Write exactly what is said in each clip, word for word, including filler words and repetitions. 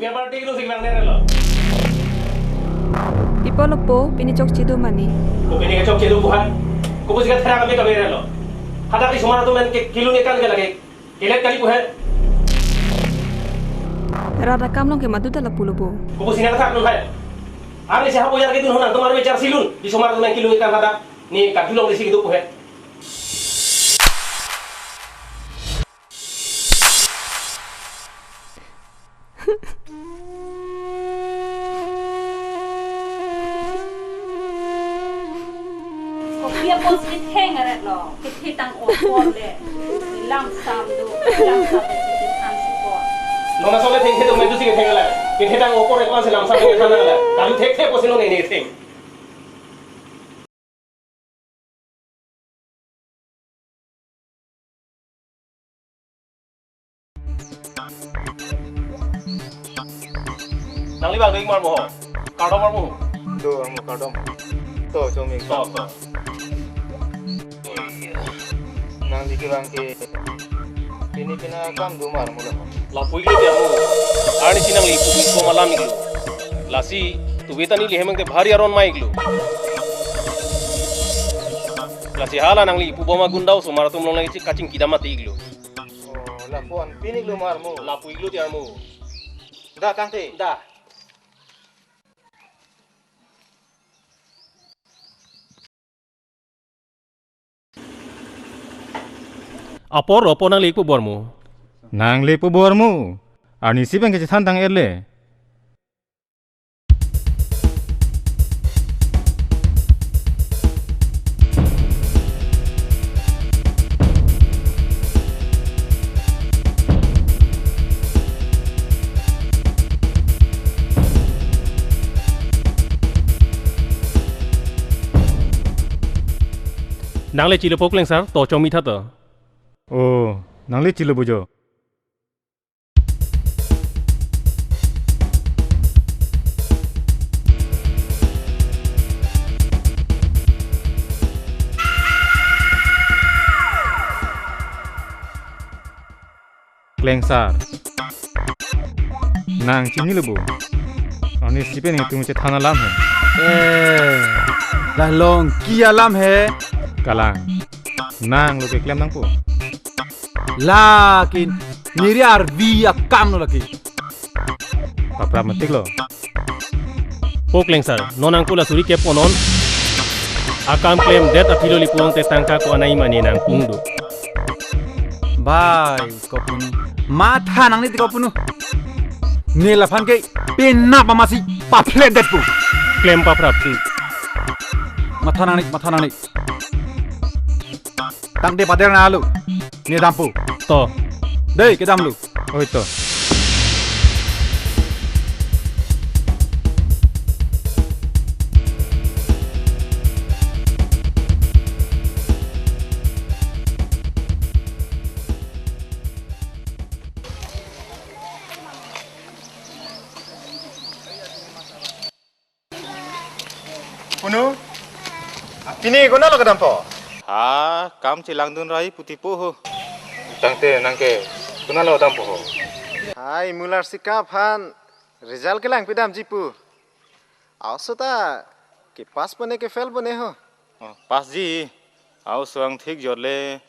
Pi aparty kedo si kelang nerlo. Pi apotlo po, pini chokche do mane? Ko pini ke chokche do buhan. Kopusi katherak kami kami relo. Hadak di osomar atum pen ke kilun ekan ke lake kelet kali pu he. Rat akam along ke madu ta lapulo bo. Kopusi nangkethan dun hai. Arnisi ha boyar kedun ho nangtum arve charsilun. Di osomar atum pen kilun ekan hadak. Ne kadu longle si kedo pu he. Kopi apot si ketheng aret lo, kethe tang apor le, lamsam do, lamsam do si an si apor. Non aso le thengthe do, mane si ketheng le, kethe tang apor le ko-an si lamsam do kethan le, kadu thekthe apotsi non ne theng. Nangli bang doi mar mo ho? Kardom mar mo? Do, ang kardom. To, chomik. To, to. Nangli kevang ke pini pina kam do mar mo lo. Lapu-iklo dia mo. Arnisi nangli ipu bingko malam iklo. Lasi tuve ta neli hem angte bhari aron ma iklo. Lasi hala nangli ipu bom agunda osomar atum along lagi kachingki dam mati iklo. Oh, lapu-an pini iklo mar mo. Lapu-iklo dia mo. Da kangte. Da. Apor lo po nangli ipu bor mo. Nangli ipu bor mo. Arnisi pen kechethan tang-et le. Nang le chilo po Klengsar, to chomik tha to. Oh, nang le chilo bujo. Klengsar. Nang chinilo bo. Arnisi pen itum chethan alam he. Eh, la longki alam he. Kalang. Nang lo keklem nangpo. Lakin neri arvi akam lo lake. Paprap metik lo. Po Klengsar, non angko la suri kep onon. Akam klemdet aphi lo lapu-an te tangka ko-an aim ane nangpung do. Bai, kopunu. Matha nangne ti kopunu. Ne laphan ke penap amasi paphledetpo. Klem paprap tu. Matha nangne, matha nangne. Tangte pader na alu. Ne dampo. To. Dei, kedam lo. Oi to. Punu, pini konatlo kedampo? Ha, kam chelangdun rai puti po ho. Tangte nang ke konatlo dampo ho? Hai, Mular Sikap aphan result kelang pidamji pu. Aoso ta ke pass pone ke fail pone ho? Oh, pass ji. Aoso angthik jor le.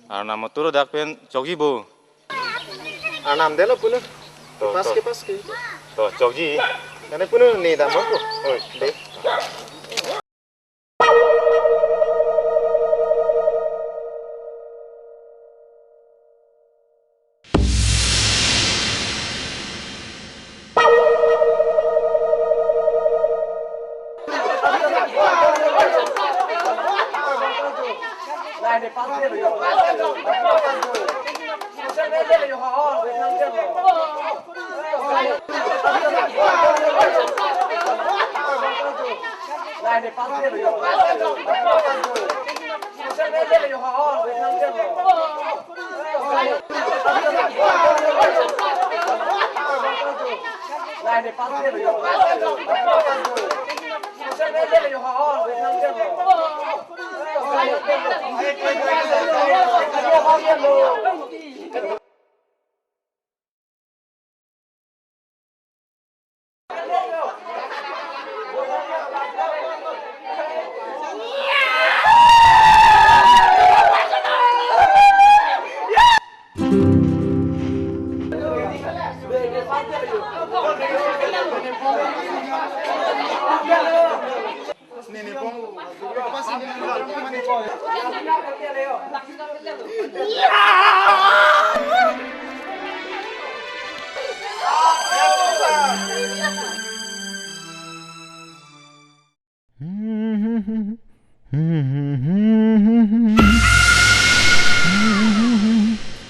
Arnam atur dak pen chokji bo. Arnam delo punu. To, pass to. Ke pass ke. To, chokji. Nane punu ne dampo ko. Oi, de.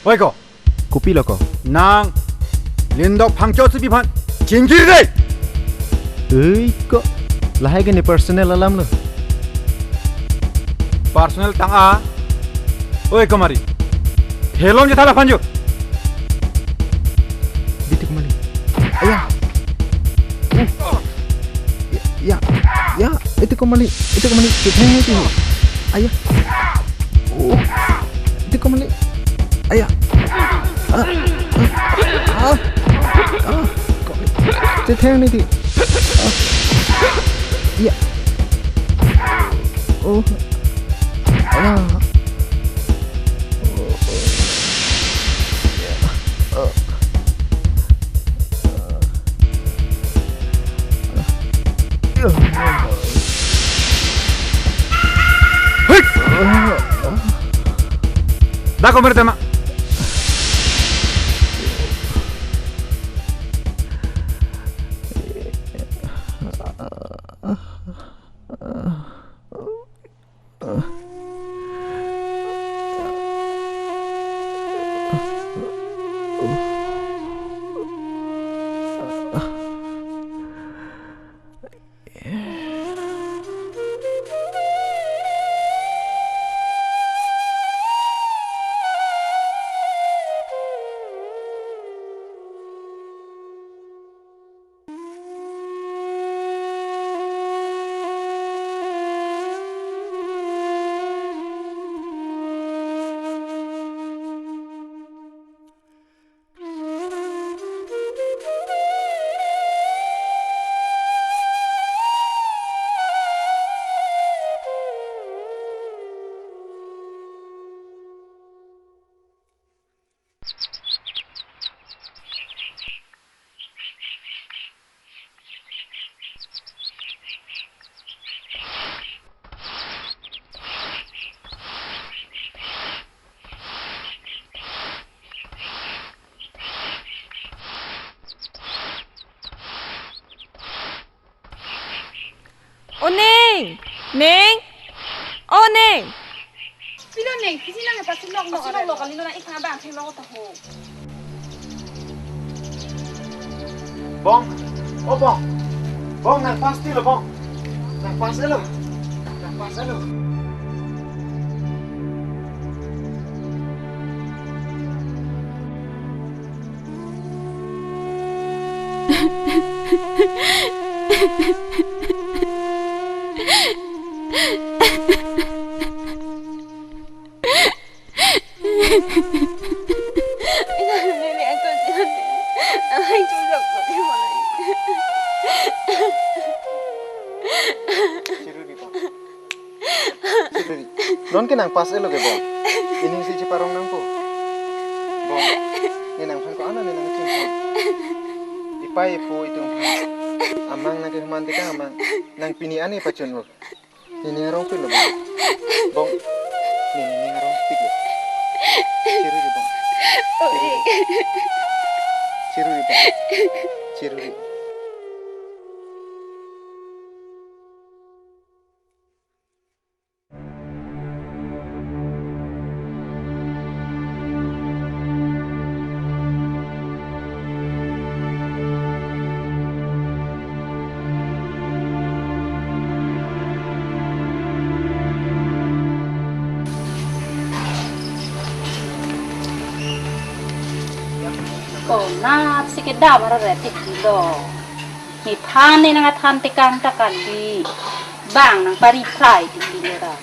Oi ko. Kopilo ko? Nang lindok phangcho si biphan chingkir dei. Oi ko. Lahai ke ne personal alam lo. Personal tang a. Oi ko mari. Helom je thala phanjo. Diti ko mali. Aya. Uh. Ya, ya, ya, iti ko mali, iti ko mali, ketheng iti. Aya. Oh, iti ko mali. Aya. Ah, ah, ah, ah. Ketheng iti. Ah. Ya. Oh. Ah. Oh, oh. Ya. Ah. Da ko merte ma. O Neng! Neng! O Neng! Pilo Neng, isi nang pasilok lok, pasilok lok, kalilo nang ikha bang theklong ta ho. Bong, o Bong. Bong, nang pass ti lo, Bong. Nang pass lo. Nang pass lo. Siruri, Bong. Siruri. Non ke nang pass lo ke, Bong. Ining si cheparong nangpo. Bong. Ne nangphan ko-an ne nangching. Ipei ipo itum. Amang nang ke human deka amang. Nang pini ane pachun lo. Nini arong pilo, Bong. Bong. Nini, nini arong pilo. Siruri, Bong. Siruri. Siruri, Bong. Siruri. Konat si kedam arore tik lo. Nephan ne nangthan tekang ta kali. Bang nangpa-reply tik lo ra.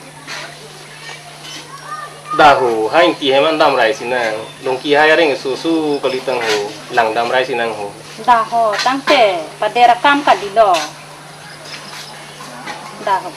Daho, ha Ingti haiman damrai sinang. Longki hai areng susu kalitang ho. Lang damrai sinang ho. Daho, tangte pader akam kalilo. Daho.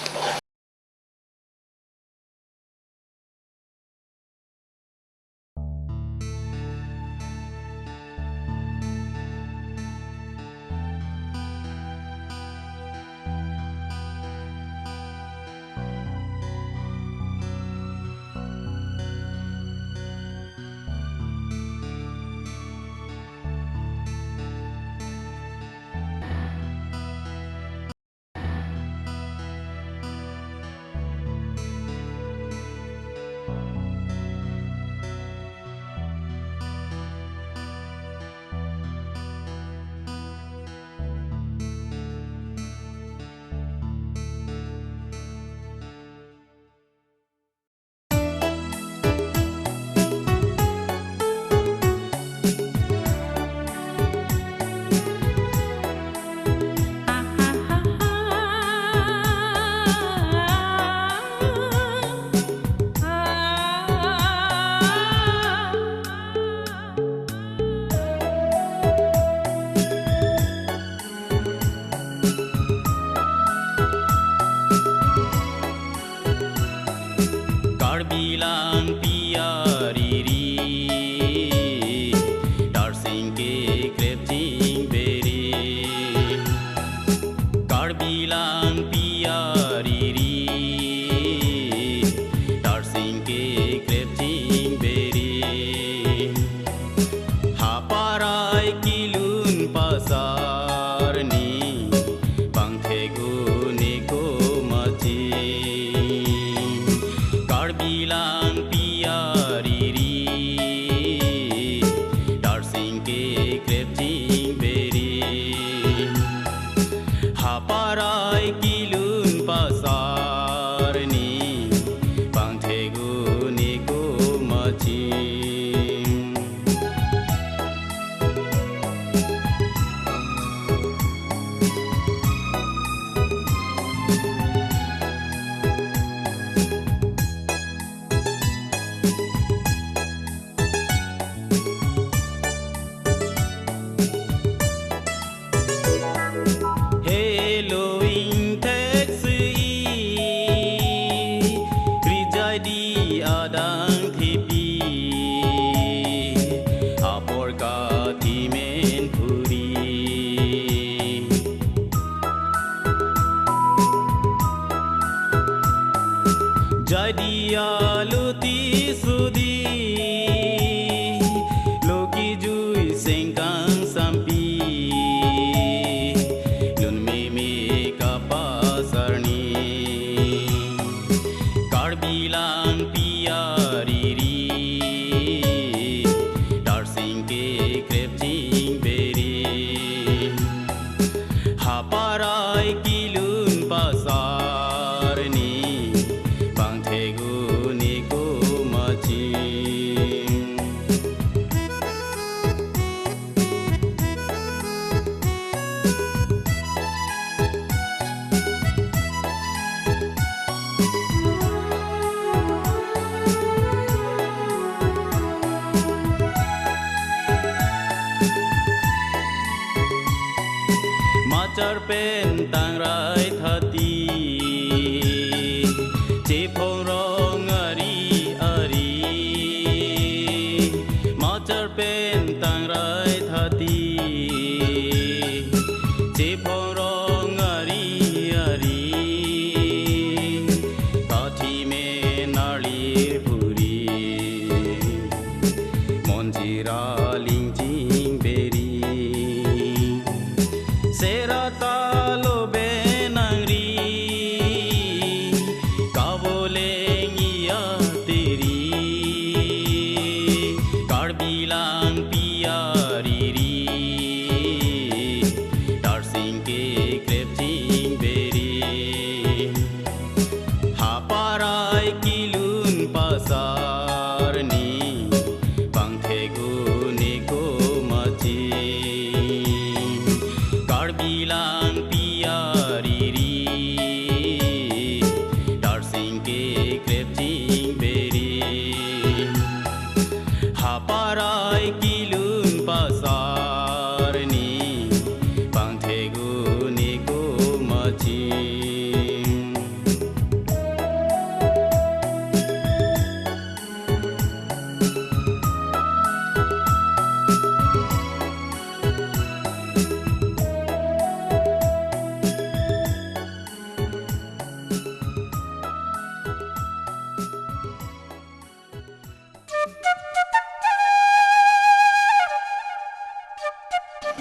Arpen tangrai thati, chephong rong ari ari. Machar pen tangrai thati, chephong rong ari ari. Kathi me narli puri, monjira lingjing beri. Sera ta lo benangri, kavoleng iya tiri. Karbi Langpi ariri, darsing kekrep ching beri. Haparai kilun pasar ni, pangthek un-e komachi. Karbi Langpi ariri, darsing kekrep ching beri. Haparai kilun pasar ni, pangthek un-e komachi.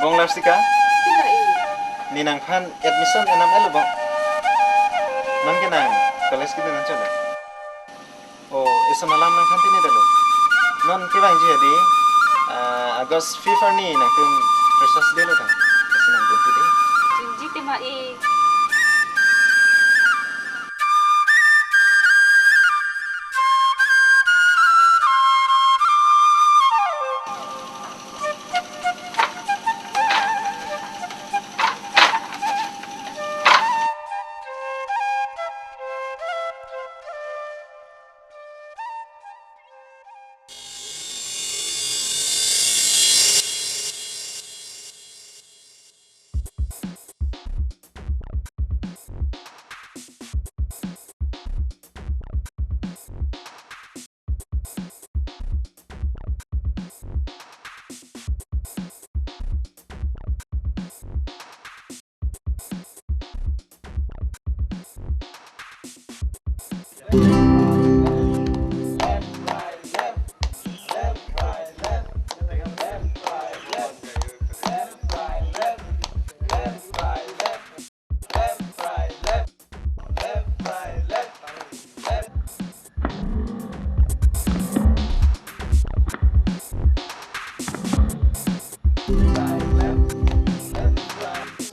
Bong Larsika? Sila i. Ne nangphan admission enam elo bong? Non ke nang college kedun nangcholo? Oh, ison alam nangphan tini dolo. Non kevangji adi, ah, August fifth arni nangtum freshers day lo tang. Isi nangtum tu dei. Chiniji tema i.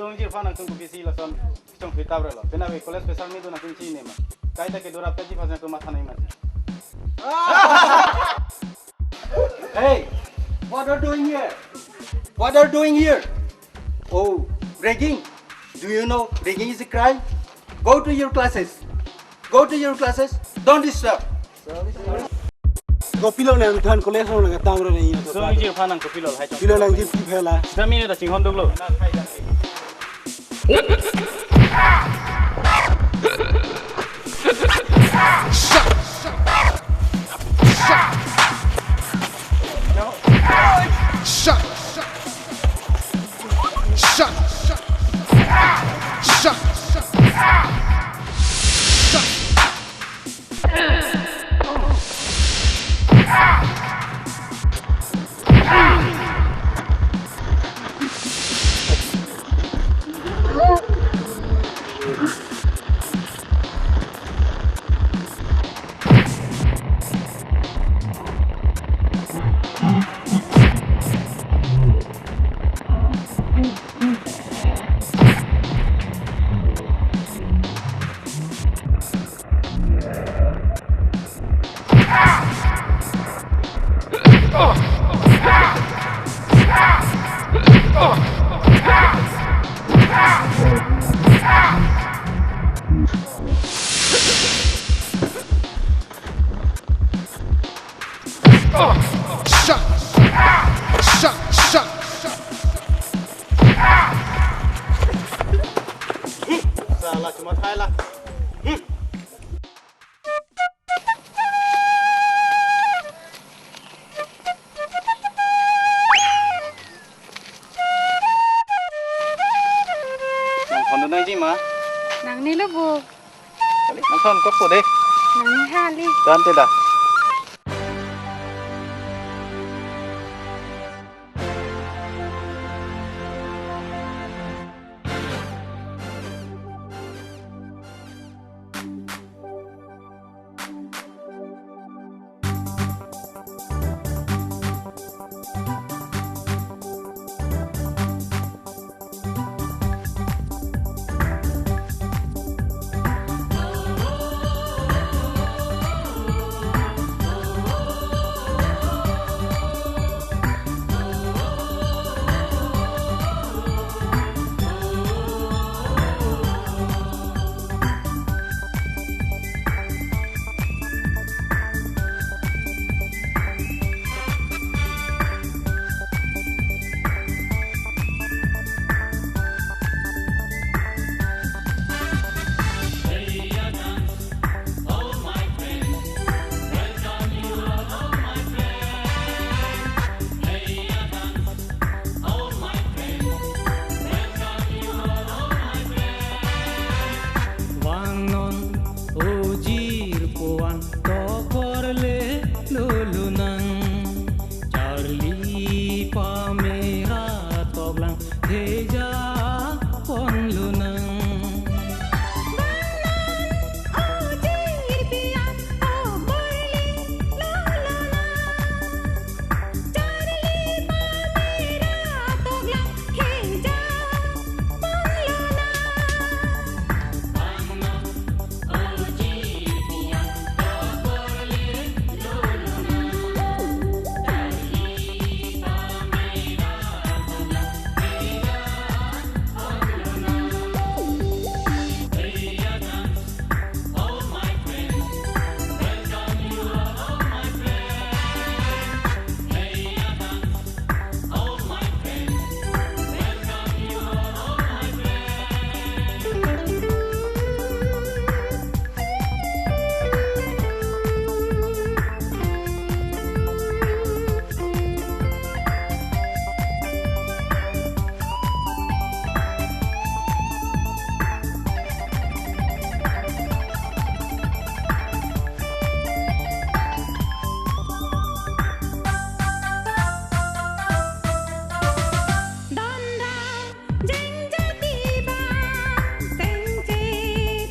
Sungji phan nangtum kopisi lason chongphi tap relo. Pena ve college fresher meet do nangtum chinine ma. Kaita kedo rapji phan nangtum matha nai ma. Hey, what are doing here? What are doing here? Oh, ragging. Do you know ragging is a crime? Go to your classes. Go to your classes. Don't disturb. Kopilo nangthan college along nangtamra nangji. Sungji phan nang kopilo hai chong. Pilo nangji pi phela. Sami ne ta chinghon duklo. Shot! Shot! Shot! Shot! Shot! Shot! Shot! Nangji ma? Nangne lo bo. Kali, nangthon kokpo dei. Nangne hali. Tante da. Vangnon o jirpo-an tokor le lolonang. Charli pamera toklang theja ponlonang. Vangnon o jirpi-an tokor le lolonang. Donra jengjati ba sengche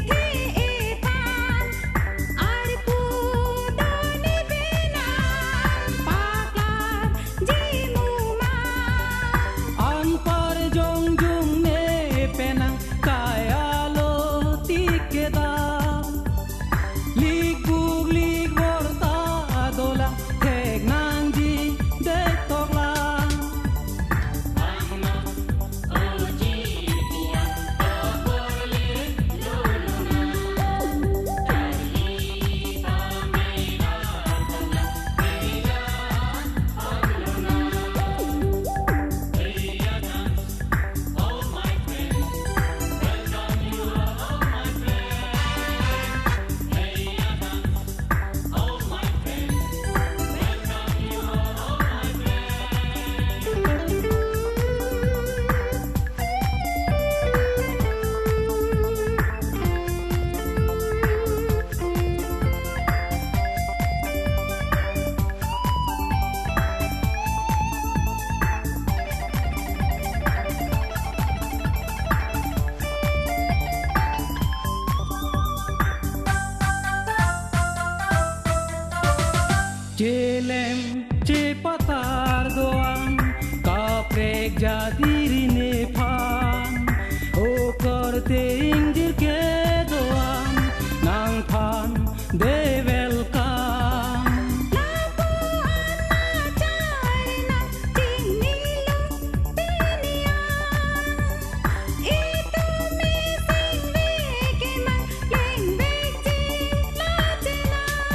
the-ethan, arpu doni penang paklar ji muma. Anpar jongjung ne penang kaya lo tik kedam. Likbuk likbor ta dolang, thek nangji dek toklang. Chelem chepatar do-an, kaprek jadi ri nephan, okorte ingjir kedo-an, nangphan dei welcome. Lapu-an ma chai nang chinilo pini-an. Itum missing week emang leng week ji la chenang.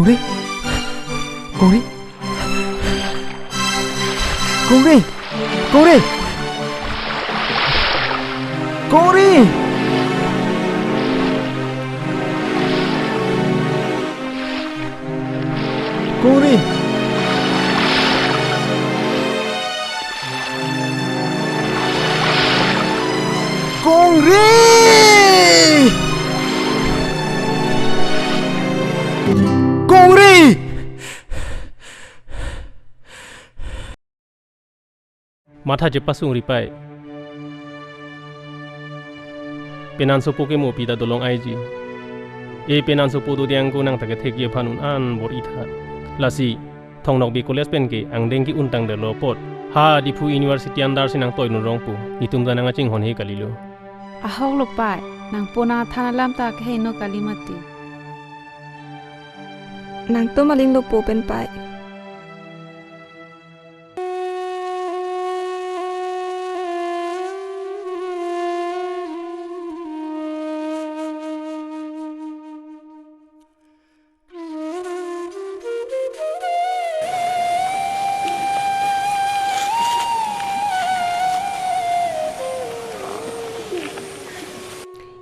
Kongri! Kongri! Kongri! Kongri! Kongri! Kongri! Kongri! Kongri! Matha chepasung ri pai. Penang sopo ke mo pita dolong aiji. E penang sopo do diang ko nang ta kethek ye phan un an bor-i tha. Lasi Thong Nokbe College pen ke angdeng ke-un tangdetlo apot, ha Diphu University under si nangtoidun rong pu, netum ta nang kachinghon he kalilo. Ahok lo pai, nangpo nang than alam ta keheno kali mati. Nangtum aling lo po pen pai.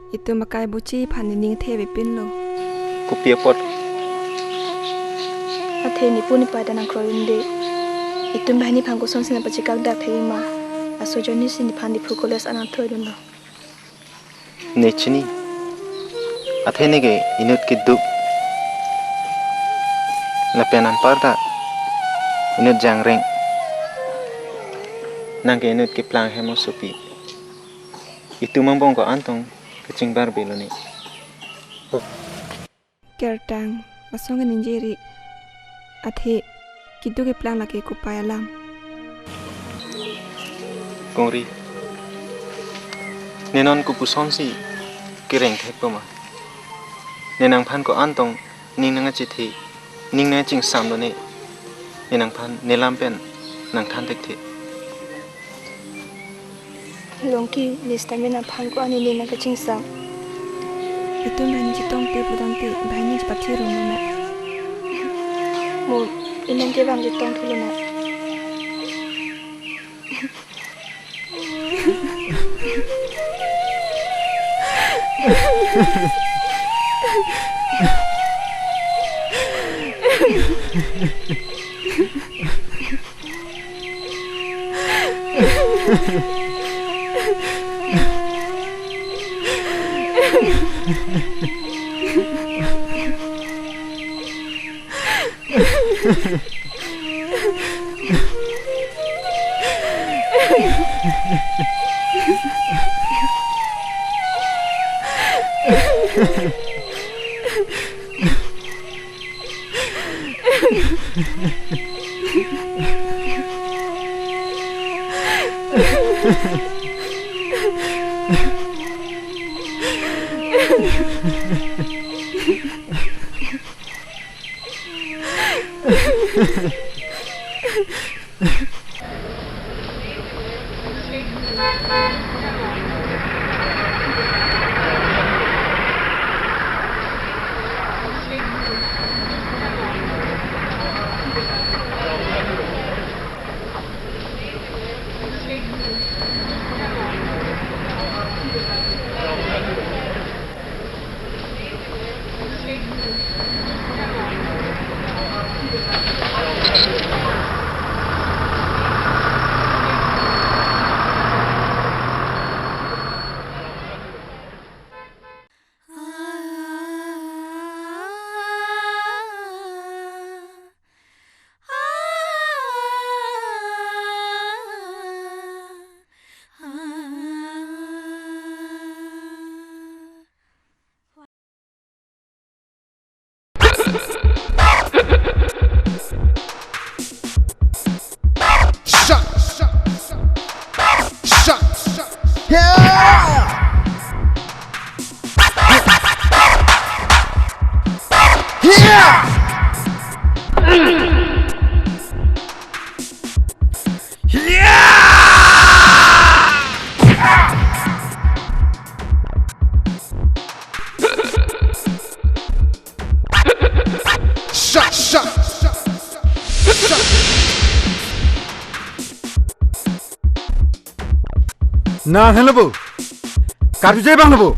Itum akai buchi aphan nening thevepinlo. Kopi apot? Athe nepu nepai ta nangkroi unde. Itum banghini aphan kosonsi nangpachekak dak thek ma. Laso ajoine si nephan Diphu College an nangthoidunlo. Ne chini. Athe ne ke inut keduk. Lapen anparta inut jangreng. Nang ke inut keplang hem oso pi. Itum angbong ko-an tong kachingbar belo ne. Kertang, masong ke ningje ri. Athe, keduk keplang lake kopai alam. Kongri, ne non kopusonsi kereng thekpo ma? Ne nangphan ko-an tong ning nangchethe, ning nangchingsam lo ne. Ne nangphan ne lam pen nangthan thekthe. Longki, ne sitame nangphan ko-an nening nangkachingsam. Itum banghini chetongte pudamte, banghini chepathi rum lo na. Mo, inang ke bang chetong thulo na. Nang helo bo. Karju je bang lo bo.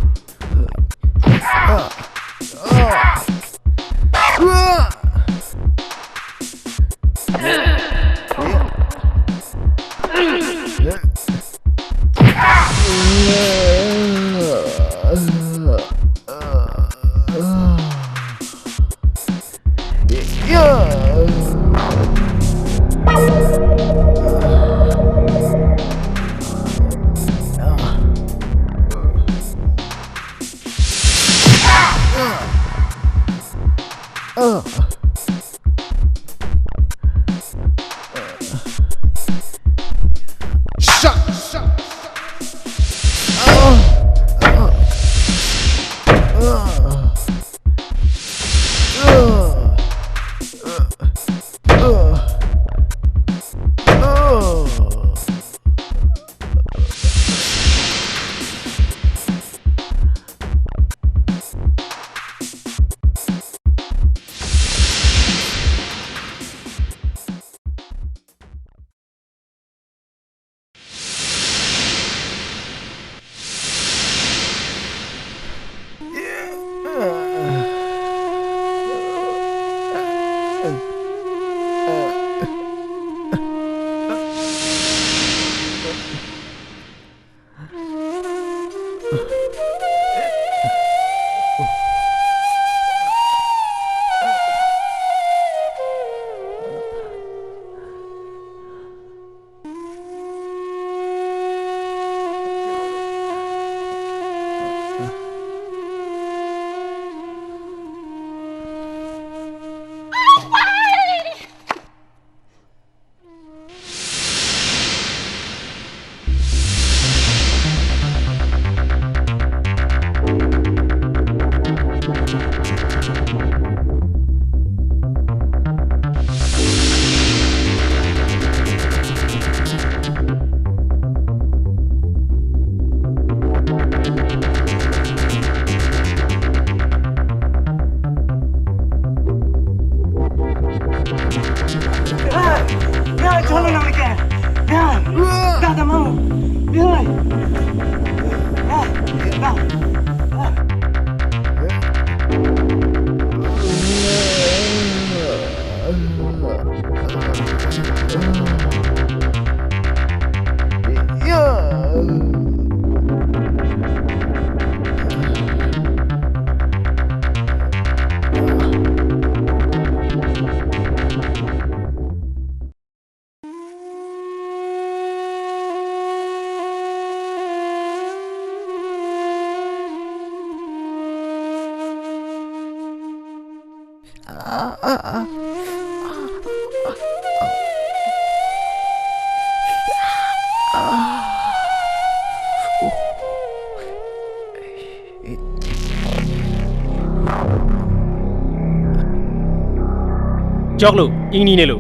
Choklo, ingni nelo.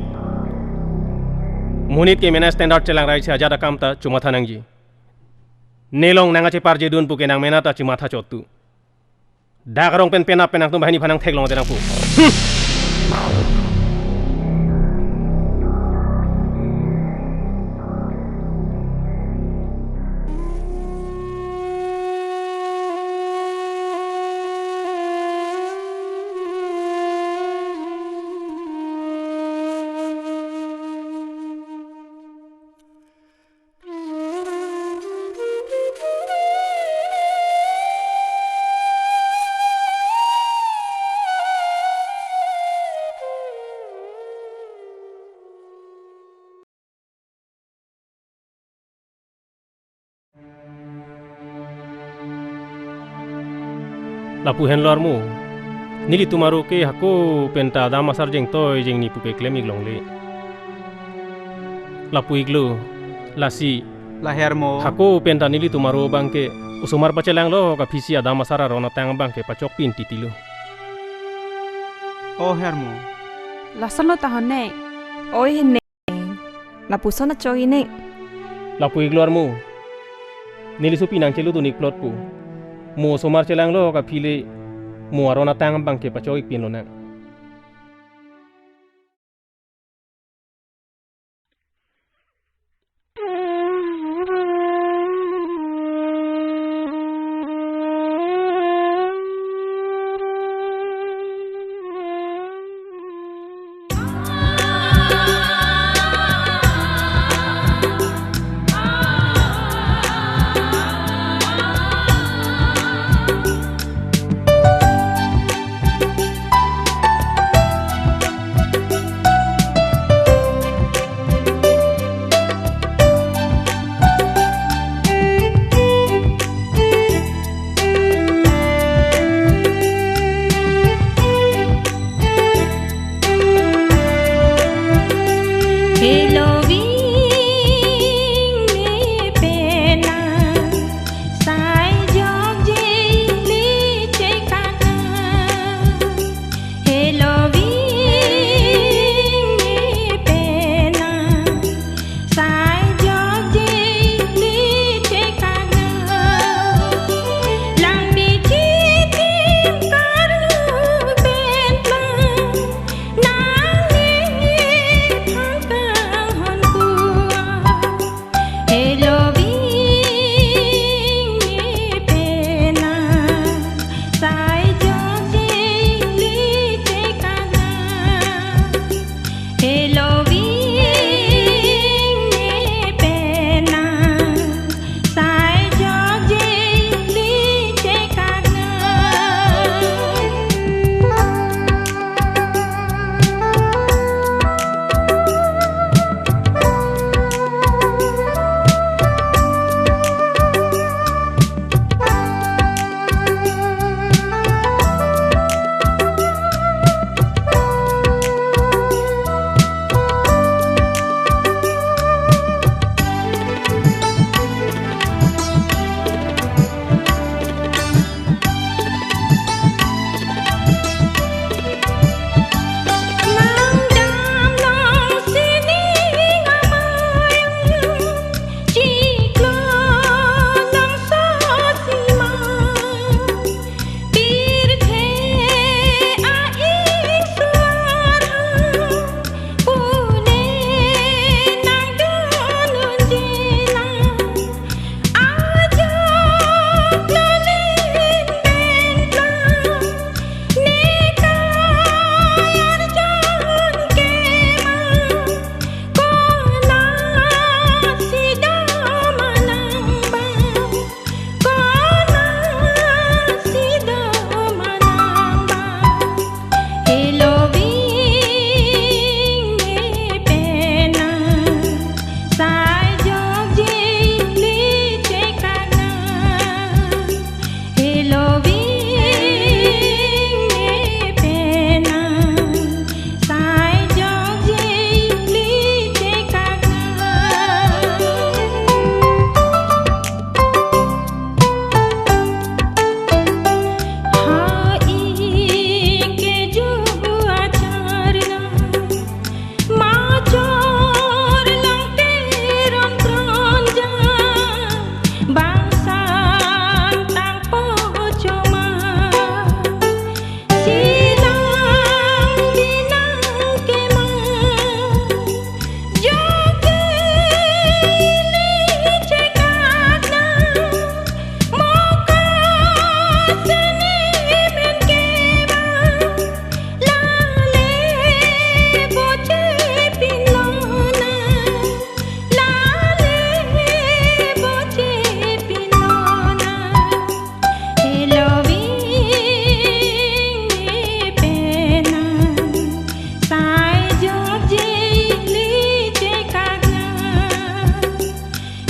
Monit ke mena standard chelang rai si ajat akam ta chomatha nangji. Nelong nang acheparjedun pu ke nang mena ta chomatha chottu. Dak arong pen penap pen nangtum banghini aphan nangtheklong ate nangpu. Hmm. Lapu henlo armo. Nelitum aro ke hako penta adam asar jengtoi jengni pu ke klem-ik longle. Lapu-iklo, lasi. La he armo. Hako penta nelitum aro abang ke osomar pachelanglo aphi si adam asar aron atang abang ke pachokpin titilo. O he armo. Lasonlo tahon ne. Oi he ne. Lapuson achoi ne. Lapu-iklo armo. Neli sopi nangcheludun-ik plot pu. Mo osomar chelanglo aphi le mo aron atang abang ke pachok-ikpin lonang.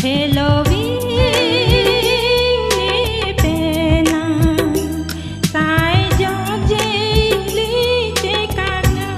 Heloving ne penang, sai jokje ili chekakna.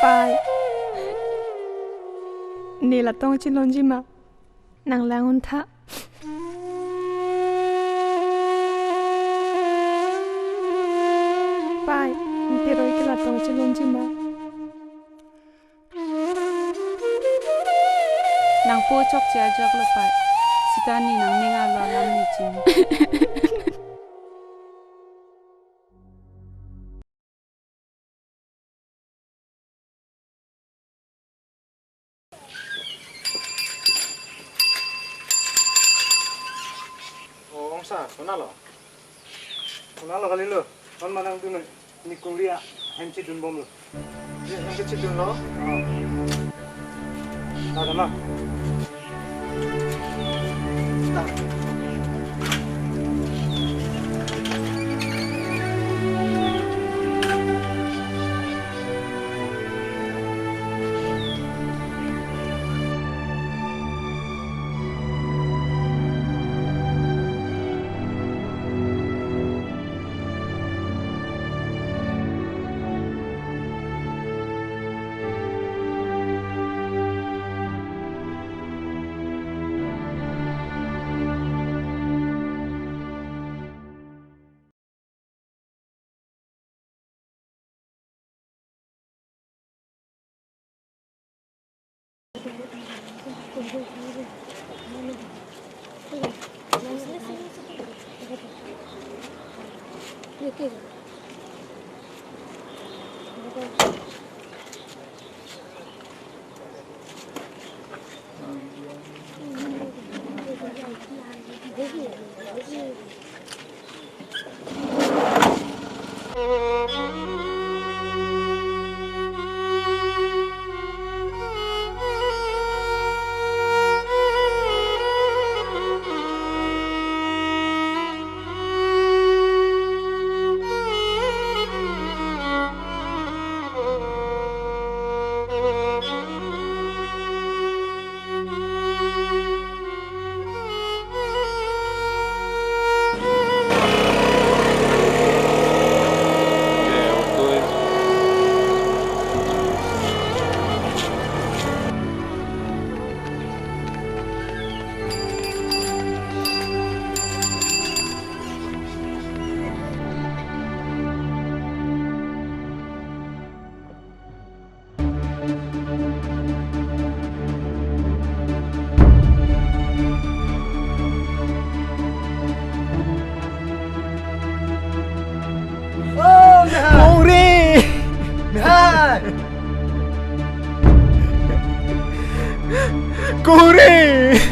Pai. Ne la tong chelonji ma? Nang lang un tha. Pai, ne teroi ke la tong chelonji ma? Nangpo chokche ajok lo pai. Sita ne nangning arlo alam ne chini. O, ongsa, konatlo? Konatlo kalilo? Kon manang dun, ne kuri ahem chedun bomlo. Ye, hem chedunlo? O. Ada ma?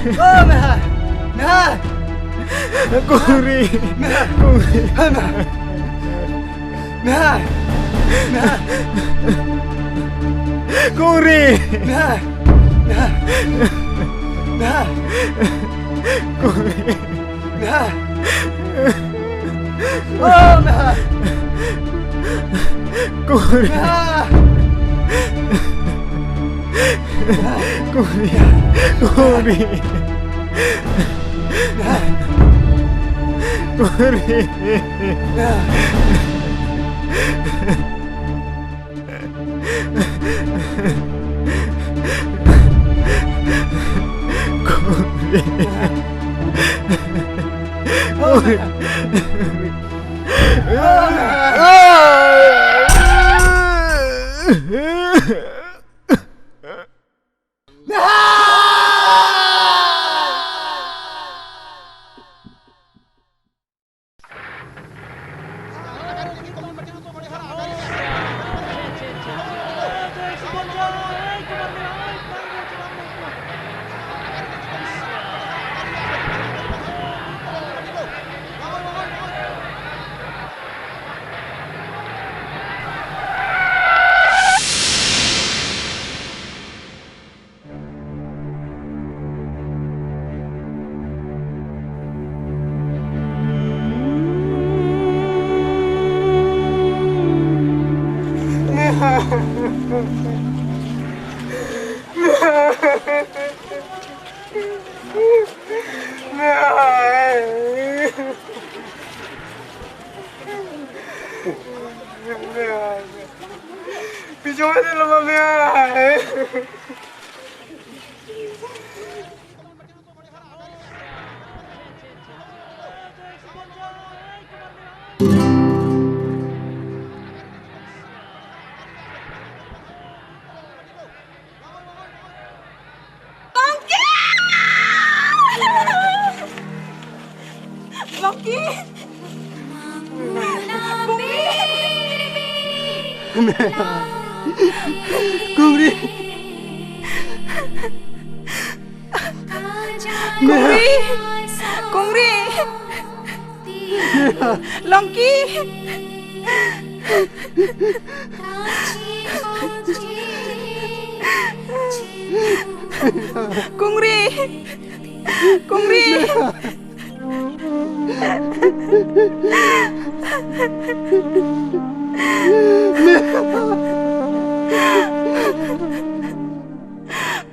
Oh, mehai! Mehai! Kongri! Mehai! Kongri! Hai, mehai! Mehai! Mehai! Kongri! Mehai! Mehai! Mehai! Kongri! Mehai! Oh, mehai! Kongri! Mehai! Kongri! Kongri! Mehai! Kongri! Mehai! Kongri! Kongri! Bijong ate loma mehai. Bangki! Bangki! Kongri! Kongri! Kongri! Longki! Kongri! Kongri!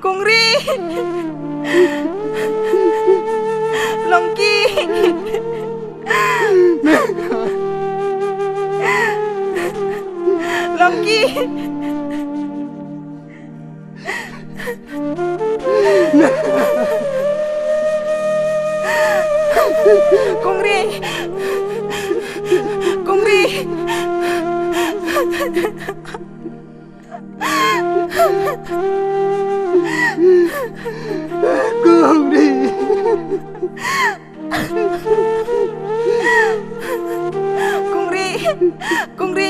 Kongri! Longki! Longki! Kongri! Kongri! Kongri! Kongri! Kongri!